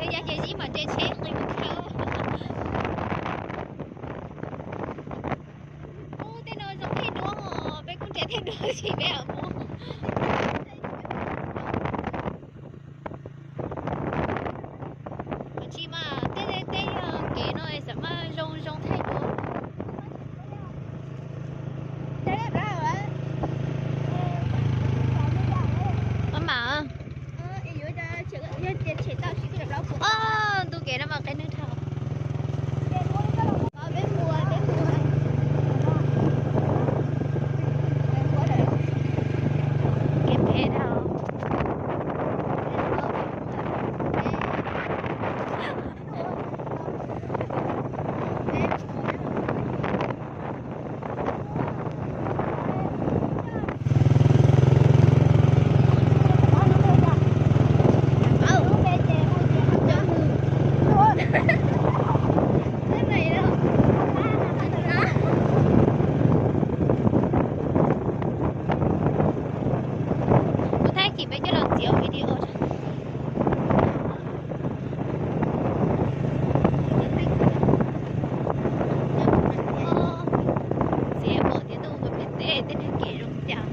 Yog ces zib mam nres tsheb qis mus thaum. Ub, tej no zoo thaij duab os, peb kuj nres thaij duab tsis peb os mus. Qhov tsis mas tej tej kev no xav mas zoo zoo thaij duab. Maj mam. Ntu kev no mas qe neeg dhau. Kev phem dhau. Kuv thaij kim peb coj los txiav video. Txiav pom tias tuaj ua pem teb tej neeg kev zoo cas.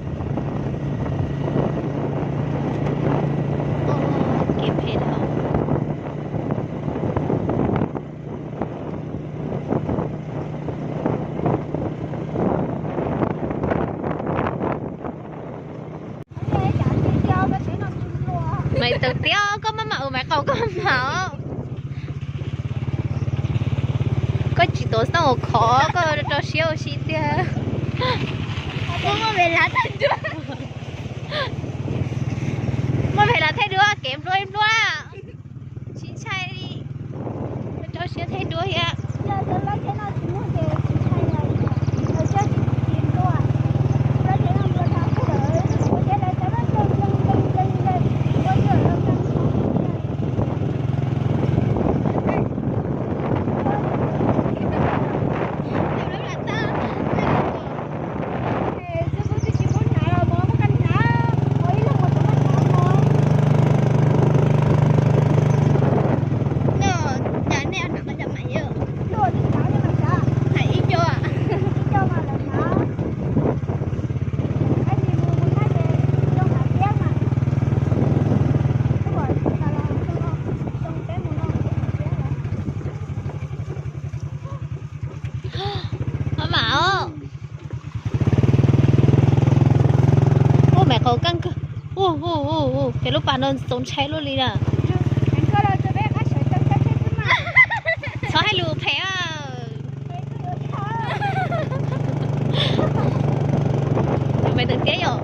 Kev phem dhau. Maiv Tawv Tiab, koj maj mam ua Maiv Qaus koj mam os. Koj tsis tuav xoob ua khov, koj rau siab ua si tiag. Muaj Maiv Lav thaij duab, muaj Maiv Lav thaij duab kev nplua nplua. Tsis ntshai li, rau siab thaij duab thiab. Maj mam os. Ub, Maiv Qaus kaj kawg. Ub, ub, ub, ub, pem lub pas no txaus ntshai luaj li na. Txhob hais lus phem. Maiv Tawv Tiab yom.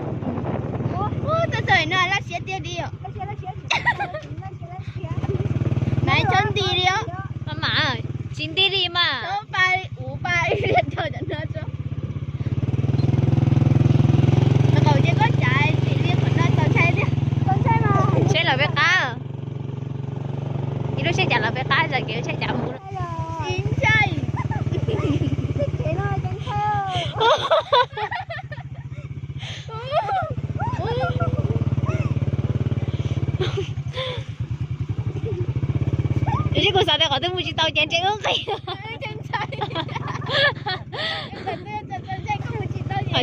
Ub, txawm txawm no laj siab tiag li yom. Maiv, txhob nti li os. Maj mam, tsis nti li mas. Ntshai lawv peb qab. Ib lub siab cas lawv peb qab, zam kev siab cas mus. Tiam sis kuv xav tias qhov twg mus tsis tau ces nres wb nqis.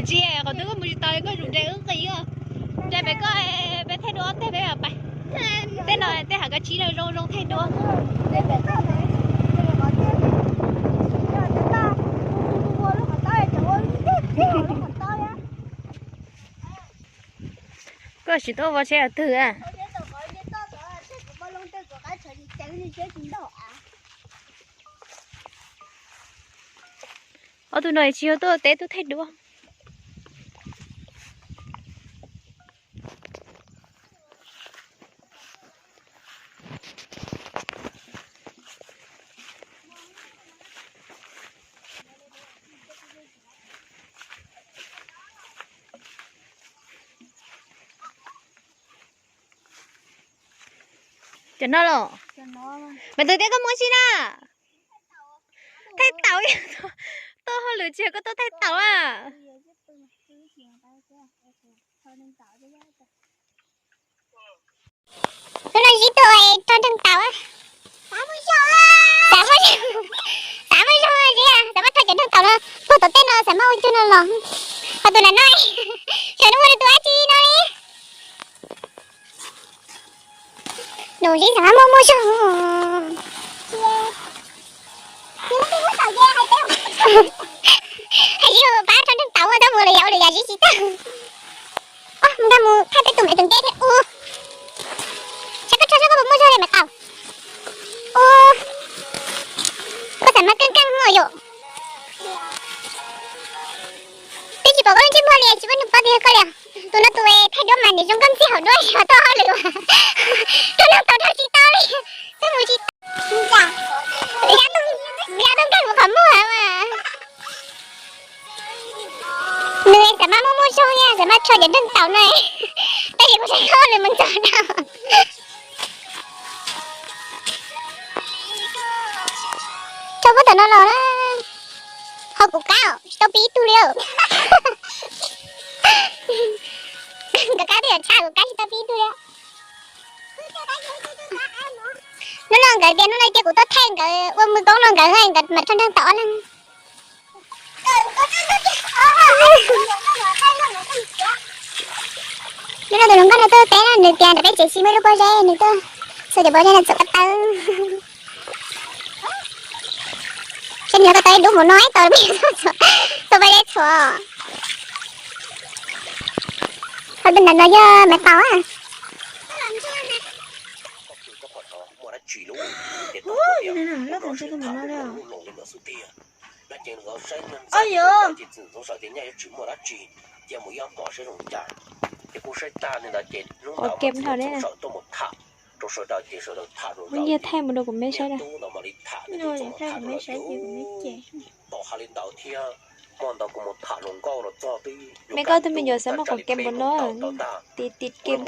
Tsis, qhov twg koj mus tsis tau koj mus nres wb nqis os. Nres pem koj, peb thaij duab ob teg peb pais. Tej no tej hav kab tsib no zoo zoo thaij duab. Koj tsis tuaj ua tsheb twg a? Ob tug no tsis yog tuaj teb, tuaj thaij duab. Cov no los? Maiv Tawv Tiab, koj muab si na. Thaij taum, tuaj hauj lwm tsis yog koj tuaj thaij taum a. Hnub no zib tuaj rau nreeg taum. Los, qhov tus nram no, xyov nws ua tus dab tsi no li. Nws tsis xav muaj muaj zog. Hais tias pab rho nreeg tau ua tau mus lawm yam ua lawm yam tsis tsis tag. Os, mus nkag mus thaij peb tus me tus ntej thiab ua. Saib koj rho saib koj puas muaj zog li me tau. Ua, koj xav mas keej keej ua yom. Twb tsis pom koj lub ntsej muag li, tsis muaj neeg paub tias koj li. Tus no tus thaij duab mas nws zoo nkauj ntxim haum duab, yog tau hauj lwm. Tus no tau dhau tsis tau li, twb mus tsis tau. Yav tau nkeeg mus qhov muag mas. Nws xav mas muaj muaj zog, xav mas rho cov nreeg tau no. Tab sis kuv saib koj nws mus ntxov dhau. Rho puab tom no los na. Ho kuv kab tsis tau pib ib tug li. Nkawd kab twb yuav tshaj kuv kab tsis tau pib ib tug li. Hnub no nkawd tias hnub no cia kuv tuaj thaij nkawd ua mus koob no nkawd, nkawd mas rho nreeg tau ob leeg. Hnub no tus hluas nkauj no tuaj teb no nws tias nram peb tsev tsis muaj lub pob zeb, nws tuaj xuas cov pob zeb no txuam ko taw. Seb nws ko taw dub mus no ib tau, tau pob zeb txhuam. Qhov tus nram no yog Maiv Paus. Ua nyiag thaij mus rau kuv me saib da. Me koj tug me nyuam xav muaj quas kem npaum no, tiv tiv kem.